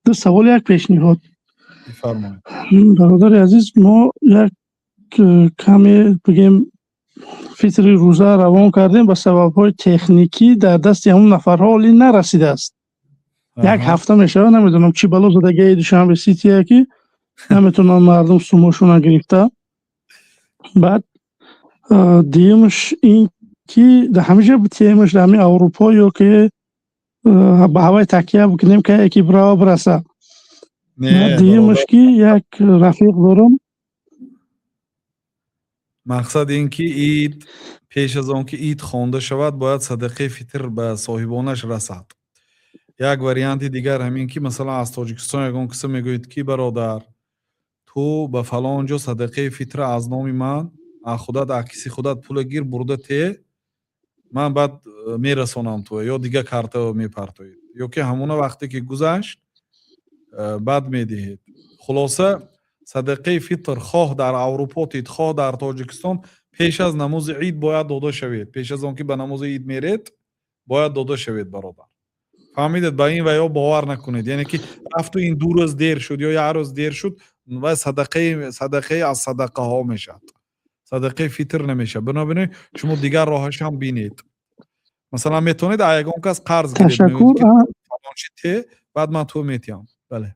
Ду савол, як пешниҳод. Бифармоед. Бародари азиз, мо як каме бигем, фитри рӯза равон кардем, ба сабабҳои техникӣ дар дасти ҳамон нафарҳо ҳолӣ нарасидааст. Як ҳафта мешавад, намедонам, чӣ бало задагии Душанбе Сития, ки наметавонанд мардум сумошона гирифта. Баъд дуюмаш ин ки дар ҳамеша темаш дар ҳамин Аврупо ё ки ба ҳавай такя бикунем, ки яке бирава, бираса. Дуюмаш ки як рафиқ дорам. Мақсад ин ки ид, пеш аз он ки ид хонда шавад, бояд садақаи фитр ба соҳибонаш расад. Як варианти дигар ҳамин ки, масалан, аз Тоҷикистон ягон киса мегӯед, ки бародар, ту ба фалон ҷо садақаи фитра аз номи ман, аз худат, аз киси худат пула гир, бурда те, ман баъд мерасонам ту, ё дига карта мепартоед, ё ки ҳамона вақте ки гузашт, баъд медиҳед. Хулоса, садақаи фитр хоҳ дар Аврупо тид, хоҳ дар Тоҷикистон, пеш аз намози ид бояд дода шавед. Пеш аз он ки ба намози ид меред, бояд дода шавед, бародар. Фаҳмидед? Ба ин ва ё бовар накунед, яъне ки рафту ин 2 рӯз дер шуд ё як рӯз дер шуд, ва садақаи аз садақаҳо мешавад, садақаи фитр намешавад. Бинобар ин шумо дигар роҳашам бинед. Масалан, метавонед аз ягон кас қарз гиред, те, баъд ман ту метиҳам. Бале.